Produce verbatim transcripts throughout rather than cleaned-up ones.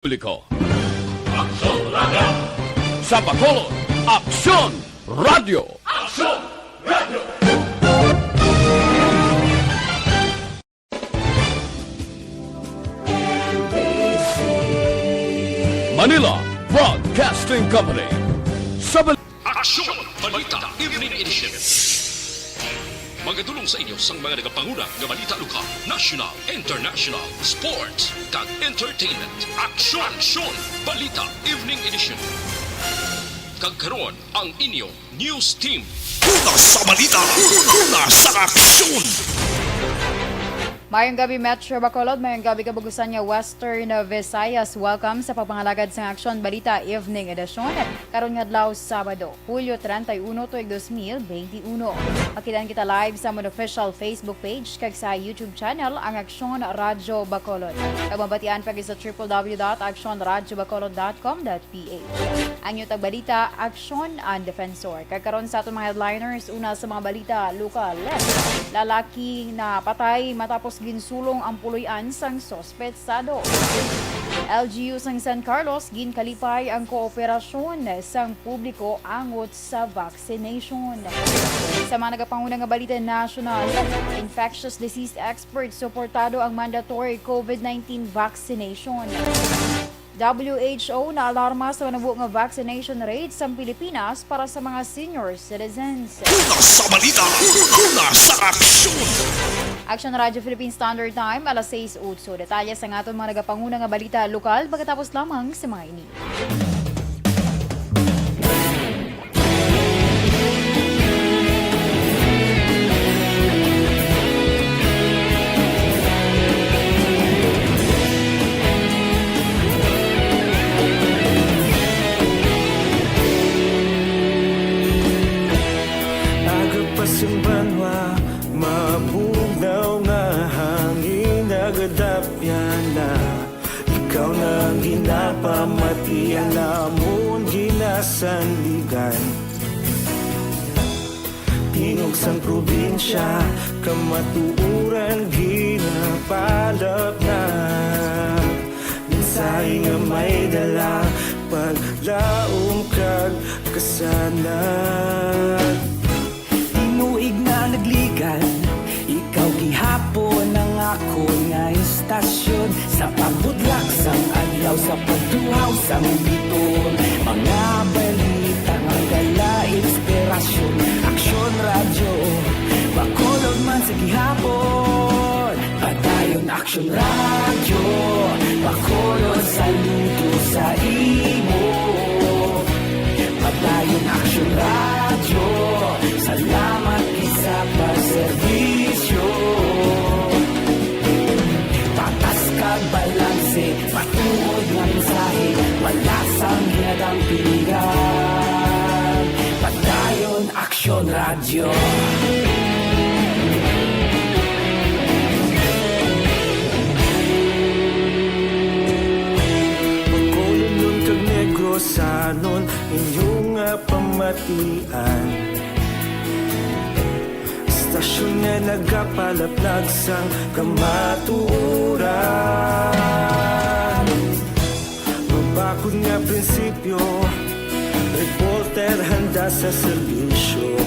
Publiko. Aksyon Radyo! Sa Bacolod, Aksyon Radyo! Aksyon Radyo! Manila Broadcasting Company. Sa bal- Aksyon Balita Evening Edition. Magadulong sa inyo sang mga nagapanguna nga balita lokal, national, international, sports, kag entertainment. Aksyon, Aksyon Balita Evening Edition. Kag karon ang inyo news team. Una sa balita, una sa aksyon. Mayong gabi, Metro Bacolod. Mayong gabi, kabug-usan nga Western Visayas. Welcome sa pagpangalagad sang Aksyon Balita Evening Edition. Karon nga adlaw, Sabado, Hulyo treinta y uno, tuig dos mil beinti uno. Makit-an kita live sa amon official Facebook page kag sa YouTube channel, ang Aksyon Radyo Bacolod. Kag mabatian pa gid sa triple W dot aksyon radyo bacolod dot com dot P H. Ang inyo tagbalita, Aksyon an Defensor. Kag karon sa aton mga headliners, una sa mga balita lokal. Lalaki napatay matapos ginsulong ang puloy-an sang suspetsado. L G U sang San Carlos, ginkalipay ang kooperasyon sang publiko angot sa vaccination. Sa mga nagapanguna nga balita national, infectious disease experts, suportado ang mandatory COVID nineteen vaccination. W H O naalarma sa manubo nga vaccination rate sang Pilipinas para sa mga senior citizens. Una sa balita, una sa aksyon. Aksyon Radyo Philippine Standard Time, alas sais otso. Detalye sa aton mga nagapanguna nga balita lokal pagkatapos lamang sa mga ini. Aga pa sing banwa, mabugnaw nga hangin, nagadapyan na. Ikaw na ang ginapamati, ang amon ginasandigan. Tingog sang probinsya, kamatuoran ginapalap na. Mensahe nga may dala, paglaom kag kasanag. Tinuig na nagligan, ikaw gihapon ang akon nga istasyon. Sa pagbutlak sang adlaw, sa pagtuhaw sang biton, mga balita nga dala inspirasyon. Aksyon Radyo, Bacolod man sa gihapon. Padayon Aksyon Radyo, Bacolod, saludo sa imo. Padayon Aksyon Radyo, salamat gid sa pagserbisyo. Patas kag balanse, matuod nga mensahe, wala sang ginadampingan. Padayon Aksyon Radyo. Bacolodnon kag Negrosanon, inyo nga pamatian. Istasyon nga nagapalaplag sang kamatuoran. Mabakod nga prinsipyo, reporter handa sa serbisyo.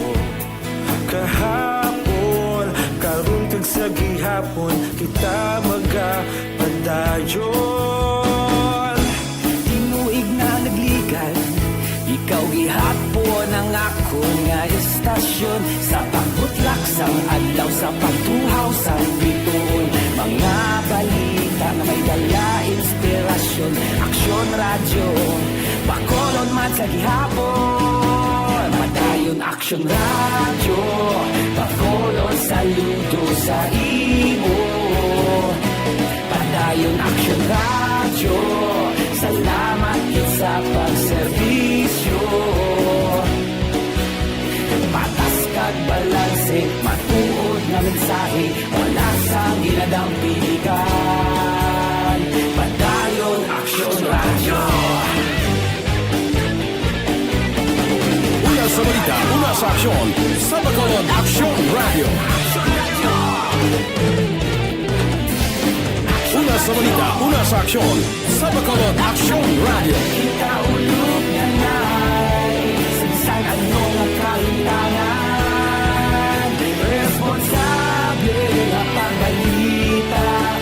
Kahapon, karon kag sa gihapon, kita magapadayon. Tinuig na nagligan, ikaw gihapon ang akon nga istasyon. Sa pagbutlak sang adlaw, sa pagtuhaw sang bituon, mga balita nga may dala inspirasyon. Aksyon Radyo, Bacolod man sa gihapon. Padayon Aksyon Radyo, Bacolod, saludo sa imo. Padayon Aksyon Radyo, salamat gid sa pagserbisyo. Patas kag balanse, matuod nga mensahe, wala sang ginadampingan. Padayon Aksyon Radyo. Una sa balita, una sa aksyon, sa Bacolod, Aksyon Radyo. Una Sa balita, una sa aksyon, sa Bacolod Aksyon Radio. Kita ulog na nais, bisan ano nga kahintangan, responsable nga pagbalita,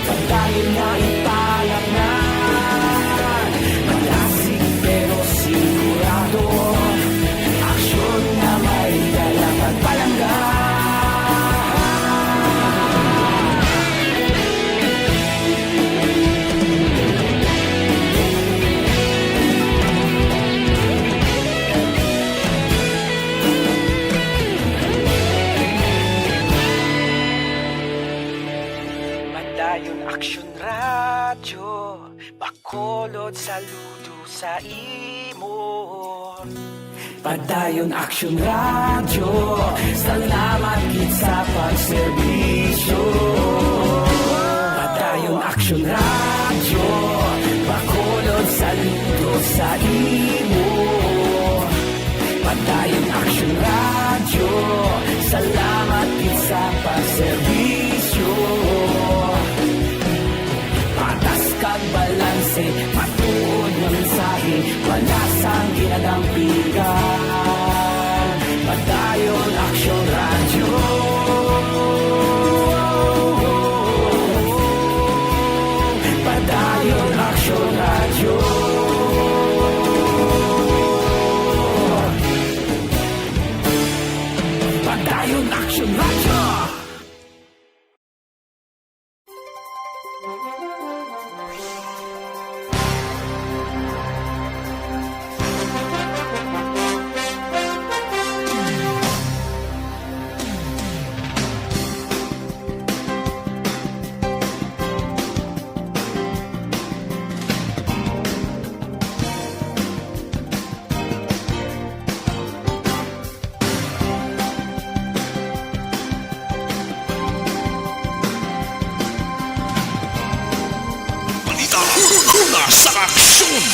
padayon nga ipalapnan, malasig pero sigurado. Aksyon nga may dala kag palangga. Padayon Aksyon Radyo. Bacolod, saludo sa imo. Padayon Aksyon Radyo, salamat gid sa pagserbisyo. Padayon Aksyon Radyo, Bacolod, saludo sa imo. Padayon Aksyon Radyo, salamat gid sa pagserbisyo. Patas kag balanse, matuod nga mensahe, balasang ginadampigan. Padayon Aksyon Radyo. Padayon Aksyon Radyo. Padayon Aksyon Radyo. Balita, una sa aksyon.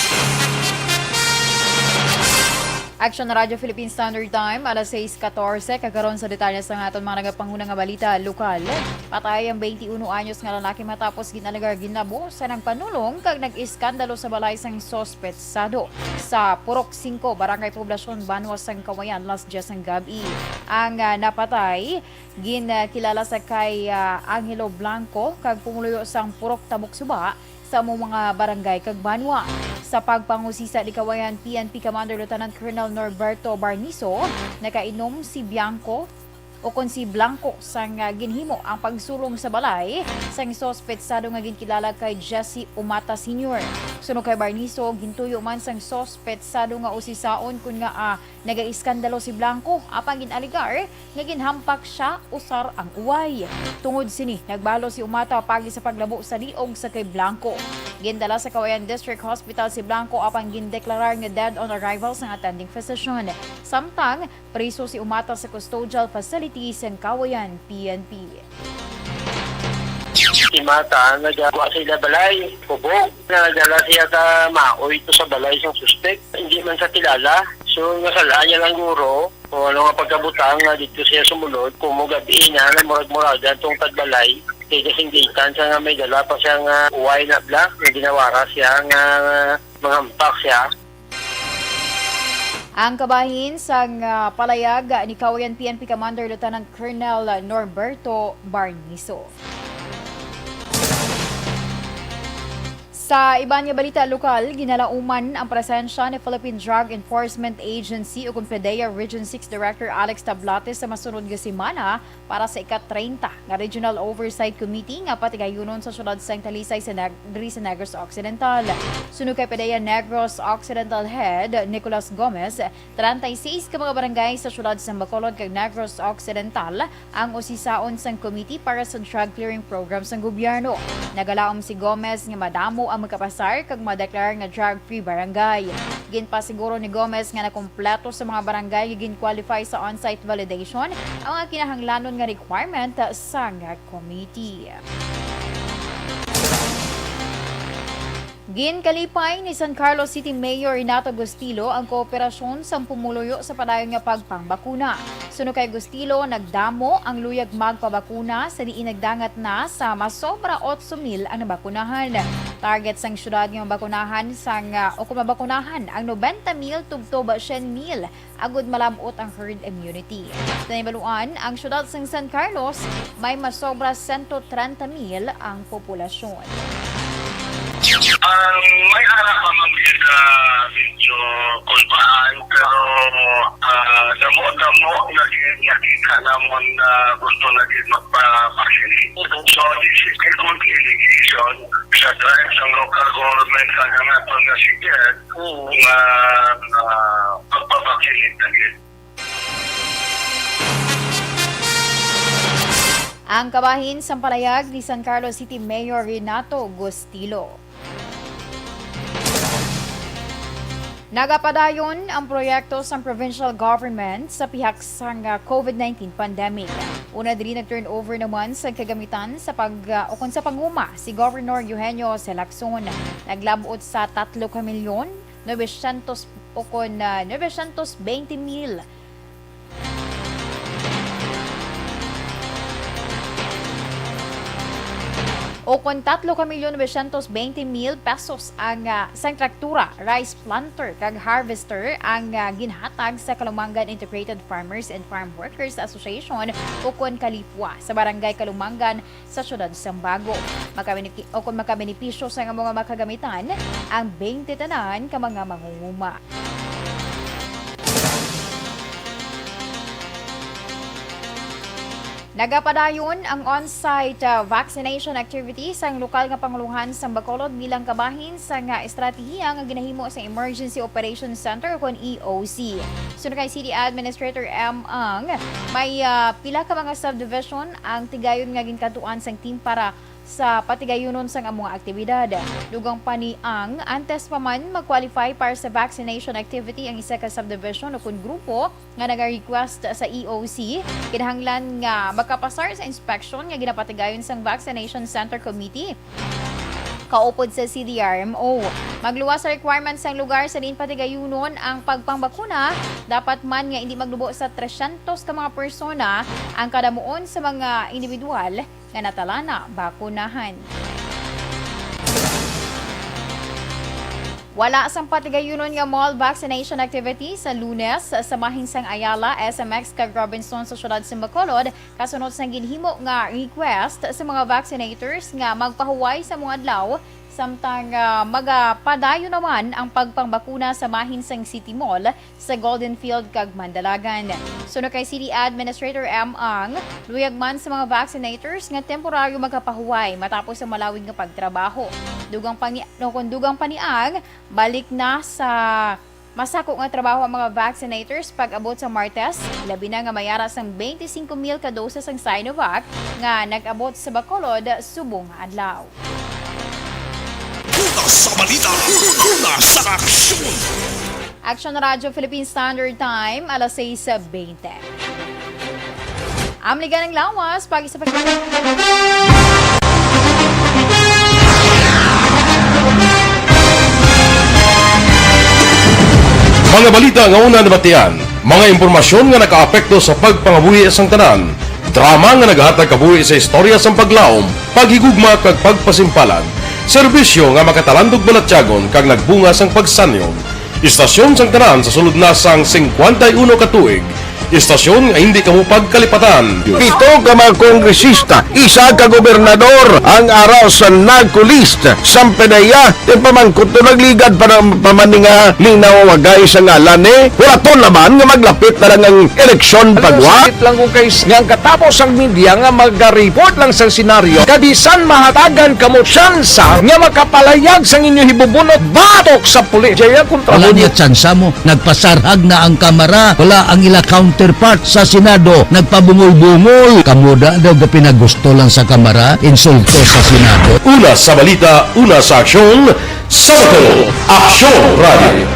Action Radyo Philippine Standard Time, alas sais katorse. Kag karon sa detalye sa aton mga nagapanguna nga balita lokal. Patay ang twenty-one anyos nga lalaki matapos ginalegar ginabo sa nagpanulong kag nag-iskandalo sa balay sang suspetsado sa Purok Singko, Barangay Poblacion, Banwa sang Cauayan, alas diyes sang gab-i. Ang, ah, napatay gin, ah, kilala sa kay, ah, Angelo Blanco kag pumuluyo sang Purok Tabok Suba sa among mga barangay kag banwa. Sa pagpangusisa ni Cauayan P N P Commander Lieutenant Colonel Norberto Barniso, nakainom si Bianco o kon si Blanco sang, ah, ginhimo ang pagsulong sa balay sang suspetsado nga ginkilala kay Jesse Umata Senior. Suno kay Barniso, gintuyo man sang suspetsado nga usisaon kon nga, ah, nagaiskandalo si Blanco, apang gin-alegar nga ginhampak sia usar ang uway. Tungod sini, nagbalo si Umata paagi sa paglabo sa liog sa kay Blanco. Gindala sa Cauayan District Hospital si Blanco, apang gindeklarar nga dead on arrival sang attending physician. Samtang, priso si Umata sa custodial facility sang Cauayan P N P. Si Mata, nagagawa sa ila balay, kubog. Nagdala siya ka maoy to sa balay sang suspek. Hindi man sa kilala. So, nasal-an niya lang guro kung ano nga pagkabutang nga dito siya sumulod. Kumo gabi na, na murag-muragan tong tagbalay. Kay kasing gitan sa nga may dala pa siya nga uway na bla, nga ginawara siya nga mangampak siya. Ang kabahin sang, ah, palayag ni Cauayan P N P Commander Lieutenant Colonel Norberto Barniso. Sa iban nga balita lokal, ginalauman ang presensya ni Philippine Drug Enforcement Agency o kon PDEA Region six Director Alex Tablate sa masunod nga semana para sa ika-treinta nga Regional Oversight Committee nga patigayunon sa siyudad sang Talisay sa Neg-, diri sa Negros Occidental. Suno kay PDEA Negros Occidental Head Nicolas Gomez, treinta y seis ka mga barangay sa siyudad sang Bacolod kag Negros Occidental ang usisaon sang committee para sa drug clearing program sang gobyerno. Nagalaom si Gomez nga madamo ang makapasar kag madeklarar nga drug-free barangay. Ginpasiguro ni Gomez nga nakumpleto sa mga barangay nga gin-qualify sa on-site validation ang mga kinahanglanon nga requirement sang committee. Ginkalipay ni San Carlos City Mayor Renato Gustilo ang kooperasyon sang pumuluyo sa padayon nga pagpangbakuna. Suno kay Gustilo, nagdamo ang luyag magpabakuna sa diin nagdangat na sa masobra otso mil ang nabakunahan. Target sang syudad nga mabakunahan sang, ah, o kung mabakunahan ang nobenta mil tubtob syen mil agud malam-ot ang herd immunity. Sa nahibaluan, ang syudad sang San Carlos may masobra sento trenta mil ang populasyon. Ang may ara pa man sila medyo kulbaan, pero, ah, damo-damo na gid nakita namon na gusto na gid magpa-vaccinate. So, this is a good indication sa drive sang local government sa hanggaton nga sige nga, ah, magpa-vaccinate na gid. Ang kabahin sang palayag ni San Carlos City Mayor Renato Gustilo. Nagapadayon ang proyekto sang provincial government sa pihak sang, ah, covid nineteen pandemic. Una diri, nag-turnover naman sa kagamitan sa pag, ah, ukon sa panguma si Governor Eugenio C. Lacson. Naglab-ot sa tatlo ka milyon novecientos ukon, ah, novecientos bente mil ukon tatlo ka milyon novecientos bente mil pesos ang, ah, sang traktura, rice planter, kag harvester ang, ah, ginhatag sa Kalumangan Integrated Farmers and Farm Workers Association, ukon Kalipwa, sa Barangay Kalumangan sa siyudad sang Bago. Makabiniki-, o kung makabenepisyo sa amo nga makagamitan ang bente tanan ka mga mangunguma. Nagapadayon ang on-site, ah, vaccination activity sang lokal nga pangulohan sang Bacolod bilang kabahin sang, ah, estratehiya nga ginahimo sa Emergency Operations Center, kon E O C. Suno kay City Administrator M. Ang, may, ah, pila ka mga subdivision ang tigayon nga ginkadtuan sang team para sa patigayunon sang amo nga aktibidad. Dugang pa ni Ang, antes pa man mag-qualify para sa vaccination activity ang isa ka subdivision ukon grupo nga naga-request sa E O C, kinahanglan nga makapasar sa inspection nga ginapatigayon sang Vaccination Center Committee kaupod sa C D R M O. Magluwas sa requirements sang lugar sa diin patigayunon ang pagpangbakuna, dapat man nga indi maglubo sa tresyentos ka mga persona ang kadamuon sa mga individual nga natalana bakunahan. Wala sang patigayunon nga mall vaccination activity sa Lunes sa bahin sang Ayala, S M X, kag Robinson sa siyudad sa Bacolod, kasunod sang ginhimo nga request sa mga vaccinators nga magpahuway sa mga adlaw, samtang, ah, magapadayon naman ang pagpangbakuna sa bahin sang City Mall sa Golden Field kag Mandalagan. Suno kay City Administrator M. Ang, luyag man sa mga vaccinators nga temporaryo magapahuway matapos ang malawig nga pagtrabaho. Dugang pa ni, no, kung dugang pa ni Ang, balik na sa masako nga trabaho ang mga vaccinators pag-abot sa Martes, labi na nga may ara sang twenty-five mil ka doses ang Sinovac nga nag-abot sa Bacolod subong nga adlaw. Una sa balita, una sa aksyon. Action Radio Philippine Standard Time, alas sais bente. Amligan ang lawas, pag-isa pa. Mga balita nga una nabatian, mga impormasyon nga nakaapekto sa pagpangabuhi sang tanan, drama nga naghatag kabuhi sa istorya sang paglaom, paghigugma kag pagpasimpalan, serbisyo nga makatalandog balatyagon kag nagbunga sang pagsanyon. Istasyon sang tanan sa sulod na sang singkwenta y uno ka tuig. Istasyon nga hindi kamo pagkalipatan. Pito ka mga kongresista, isa ka gobernador ang ara sa NARCO list sang PDEA. Ti pamangkot to, nagligad pa na, pa man ni nga linaw, wagay sa ngalan ni. Wala to naman nga maglapit na lang ang eleksyon pagwa. Sakit lang ko kay s-, nga ang katapos ang media nga maga-report lang sa senaryo, kabisan mahatagan kamo tsansa nga makapalayag sang inyo hibubunot batok sa pulis. Jaya kontra. Wala niya tsansa mo. Nagpasarhag na ang Kamara. Wala ang ila counterpart sa Senado. Nagpabungol-bungol. Kamo da daw gapinagusto lang sa Kamara, insulto sa Senado. Una sa balita, una sa aksyon, sa Bato, Aksyon Radio.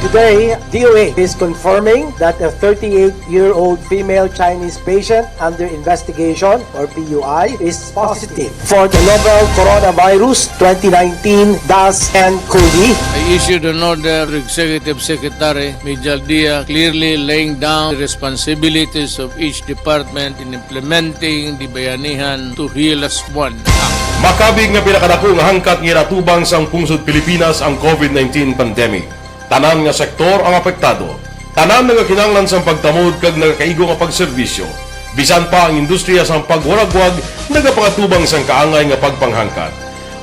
Today, D O H is confirming that a thirty-eight-year-old female Chinese patient under investigation, or P U I, is positive for the novel coronavirus twenty nineteen DAS nine COVID. I issued an order to Executive Secretary Mijal Dia, clearly laying down the responsibilities of each department in implementing the Bayanihan to Heal As One Act. Makabig nga pinakadako nga hangkat nga ginatubang sang pungsod Pilipinas ang COVID nineteen pandemic. Tanan nga sektor ang apektado. Tanan nagakinahanglan sang pagtamod kag nagakaigo nga pagserbisyo. Bisan pa ang industriya sang pagwaragwag nagapangatubang sang kaangay nga pagpanghangkat.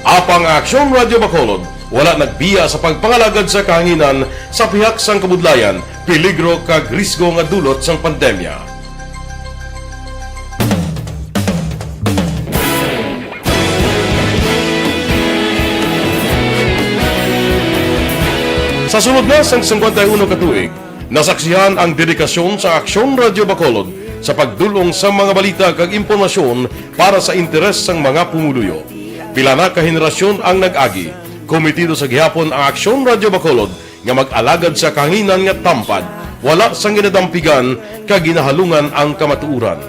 Apang ang Aksyon Radyo Bacolod wala nagbiya sa pagpangalagad sa kahanginan sa pihak sang kabudlayan, peligro kag risgo nga dulot sang pandemya. Sa sulod na sang singkwenta y uno ka tuig, nasaksihan ang dedikasyon sa Aksyon Radyo Bacolod sa pagdul-ong sa mga balita kag impormasyon para sa interes sang mga pumuluyo. Pila na ka henerasyon ang nag-agi. Komitido sa gihapon ang Aksyon Radyo Bacolod nga mag-alagad sa kahanginan nga tampad, wala sang ginadampigan kag ginahalungan ang kamatuoran.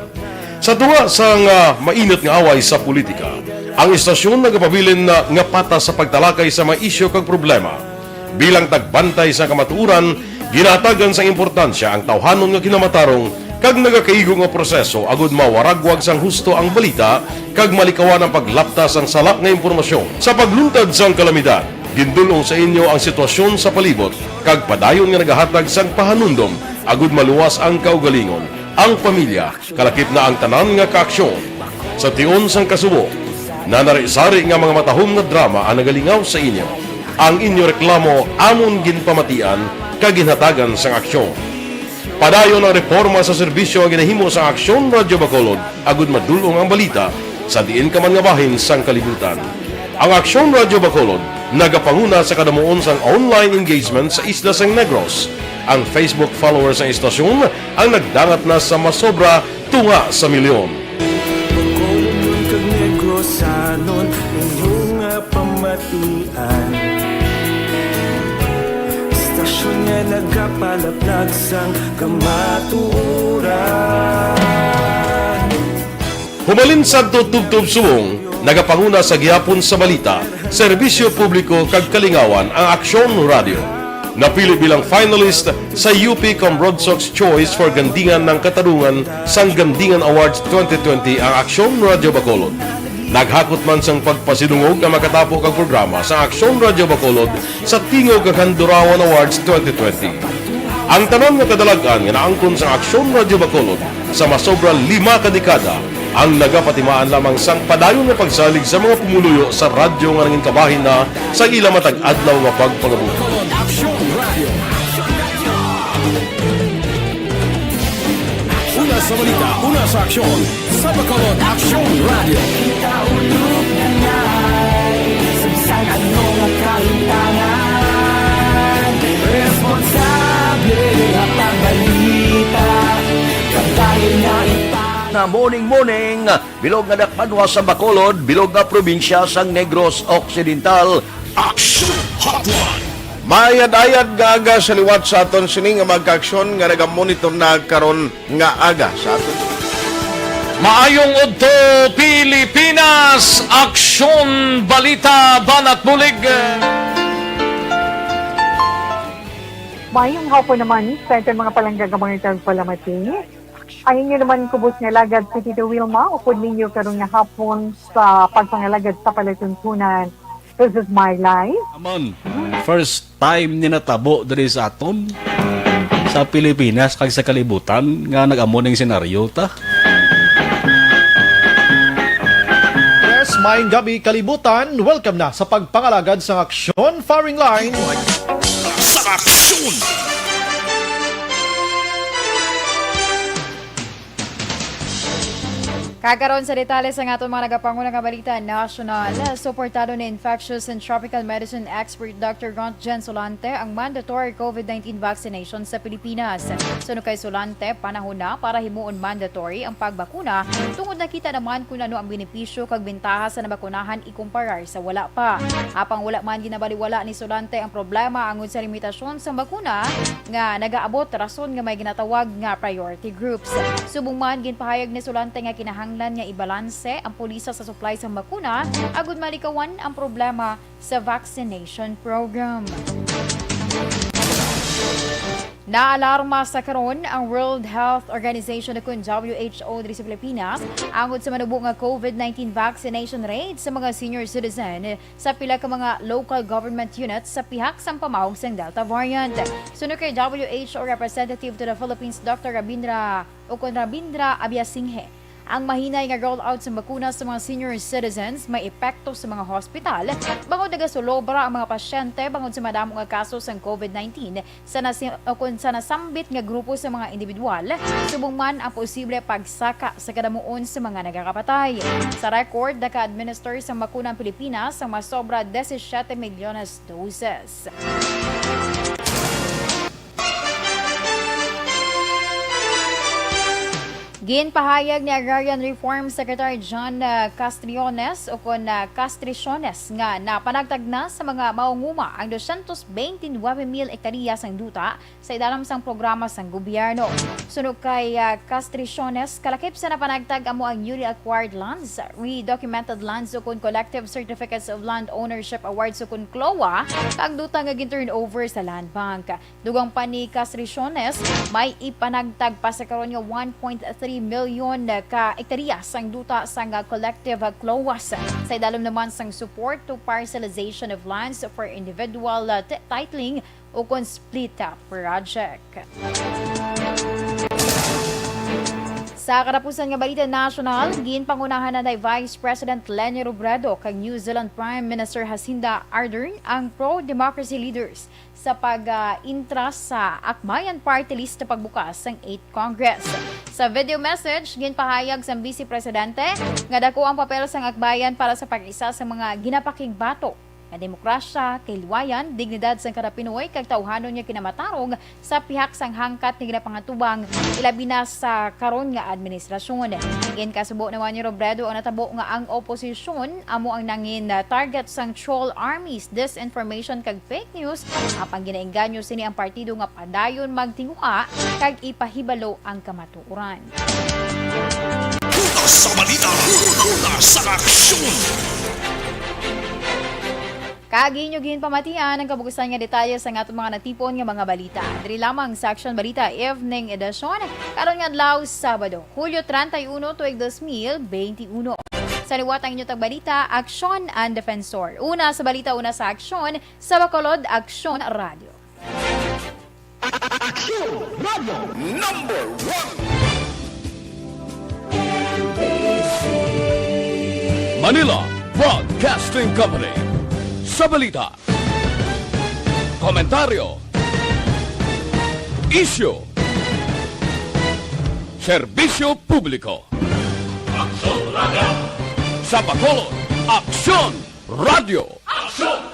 Sa tunga sang, ah, mainit nga away sa politika, ang istasyon nagapabilin na nga patas sa pagtalakay sa mga isyu kag problema. Bilang tagbantay sa kamatuoran, ginahatagan sang importansya ang tawhanon nga kinamatarong kag nagakaigo nga proseso agud mawaragwag sang husto ang balita kag malikawan ang paglapta sang sala nga impormasyon. Sa pagluntad sang kalamidad, gindul-ong sa inyo ang sitwasyon sa palibot kag padayon nga nagahatag sang pahanumdom agud maluwas ang kaugalingon, ang pamilya, kalakip na ang tanan nga kaaksyon. Sa tion sang kasubo, nanari-sari nga mga matahom nga drama ang nagalingaw sa inyo. Ang inyo reklamo amon ginpamatian kag ginhatagan sang aksyon. Padayon ang reporma sa serbisyo nga ginahimo sang Aksyon Radyo Bacolod agud madul-ong ang balita sa diin ka man nga bahin sang kalibutan. Ang Aksyon Radyo Bacolod nagapanguna sa kadamuon sang online engagement sa isla sang Negros. Ang Facebook followers sang istasyon ang nagdangat na sa masobra tunga sa milyon. Bacolodnon kag Negrosanon, inyo nga pamatian. Istasyon nga nagapalaplag sang kamatuoran. Humalin sadto tubtob subong, nagapanguna sa gihapon sa balita, serbisyo publiko kag kalingawan ang Aksyon Radyo. Napili bilang finalist sa U P Comrodsocs Choice for Gandingan ng Katarungan sang Gandingan Awards twenty twenty ang Aksyon Radyo Bacolod. Naghakot man sang pagpasidungog ang makatapo kag programa sa Aksyon Radyo Bacolod sa Tingog kag Handurawan Awards twenty twenty. Ang tanan nga kadalag-an nga naangkon sang Aksyon Radyo Bacolod sa masobra lima ka dekada ang nagapatimaan lamang sang padayon nga pagsalig sa mga pumuluyo sa radyo nga nangin kabahin na sa ila matag adlaw nga pagpangabuhi. Una sa balita, una sa aksyon, sa Bacolod Aksyon Radio. Kita ulog na ngay, sa bisan ano nga kahintangan, responsable nga pagbalita, kabahin nga ipa- Na morning, morning, bilog nga dakbanwa sa Bacolod, bilog nga probinsya sang Negros Occidental. Action Hotline. Maayad-ayad nga aga sa liwat sa aton sini nga mga kaaksyon nga nagamonitor na karon nga aga sa aton. Maayong udto, Pilipinas! Aksyon, balita, banat bulig. Maayong hapon naman sa aton mga palangga nga mga tagpalamati. Ang inyo naman kubos nga alagad si Tito Wilma, upod ninyo karon nga hapon sa pagpangalagad sa palatuntunan. This is my life. Amon, first time ni natabo diri sa aton, sa Pilipinas kag sa kalibutan nga nag-amo ning senaryo ta. Yes, maayong gabi, kalibutan. Welcome na sa pagpangalagad sang aksyon, firing line. Sa aksyon! Kag karon sa detalye sa aton mga nagapanguna nga balita nasyonal, suportado ni infectious and tropical medicine expert Doctor Rontgen Solante ang mandatory COVID nineteen vaccination sa Pilipinas. Suno kay Solante, panahon na para himuon mandatory ang pagbakuna tungod nakita naman kung ano ang benepisyo kag bentaha sa nabakunahan ikumparar sa wala pa. Apang wala man ginabaliwala ni Solante ang problema angod sa limitasyon sa bakuna nga nagaabot rason nga may ginatawag nga priority groups. Subong man, ginpahayag ni Solante nga kinahanglan nga ibalanse ang pulisa sa supply sa bakuna agud malikawan ang problema sa vaccination program. Naalarma sa karon ang World Health Organization ukon W H O diri sa Pilipinas angod sa manubo nga COVID nineteen vaccination rate sa mga senior citizen sa pila ka mga local government units sa pihak sang pamawog sang Delta variant. Suno kay W H O Representative to the Philippines, Doctor Rabindra ukon Rabindra Abiasinghe, ang mahinay nga rollout sa bakuna sa mga senior citizens may epekto sa mga hospital bangod nagasulobra ang mga pasyente bangod sa madamo nga kaso sang COVID nineteen sa nasi-, ukon sa nasambit nga grupo sa mga individual, subong man ang posible pagsaka sa kadamuon sa mga nagakapatay. Sa record, naka-administer sa bakuna ang Pilipinas sang masobra disisiete milyones doses. Ginpahayag ni Agrarian Reform Secretary John, ah, Castriones ukon, ah, Castriciones nga napanagtag na sa mga maunguma ang dosyentos bente nuebe mil ektarya sang duta sa idalom sang programa sang gobyerno. Suno kay, ah, Castriciones, kalakip sa napanagtag amo ang newly acquired lands, redocumented lands ukon collective certificates of land ownership awards ukon CLOA, kag duta nga gin-turnover sa Land Bank. Dugang pa ni Castriciones, may ipanagtag pa sa karon nga one point three million ka ektarya sang duta sang collective CLOAs. Sa idalom naman sang support to parcelization of lands for individual, uh, t-, titling ukon split, uh, project. Sa katapusan nga balita nasyonal, ginpangunahan na ni Vice President Leni Robredo kag New Zealand Prime Minister Jacinda Ardern ang pro-democracy leaders sa pag, ah, intra sa Akbayan Party List sa pagbukas sang Eighth Congress. Sa video message, ginpahayag sang Vice Presidente nga dako ang papel sang Akbayan para sa pag-isa sa mga ginapakigbato nga demokrasya, kahilwayan, dignidad sang kada Pinoy kag tawhanon nga kinamatarong sa pihak sang hangkat nga ginapangatubang, ilabi na sa karon nga administrasyon. Ginpasubo naman ni Robredo ang natabo nga ang oposisyon amo ang nangin, ah, target sang troll armies, disinformation kag fake news, apang ginaengganyo sini ang partido nga padayon magtinguha kag ipahibalo ang kamatuoran. Una sa balita, una sa aksyon. Kag inyo ginpamatian ang kabugusan nga detalye sa aton mga natipon nga mga balita. Diri lamang sa Aksyon Balita Evening Edition, karon nga adlaw, Sabado, Hulyo treinta y uno, tuig dos mil benti uno. Sa liwat ang inyo tagbalita, Aksyon and Defensor. Una sa balita, una sa aksyon, sa Bacolod, Aksyon Radio. Aksyon Radio number one. Manila Broadcasting Company. Sa balita, komentaryo, isyu, serbisyo publiko. Aksyon Radio. Sa Bacolod, Aksyon Radio. Aksyon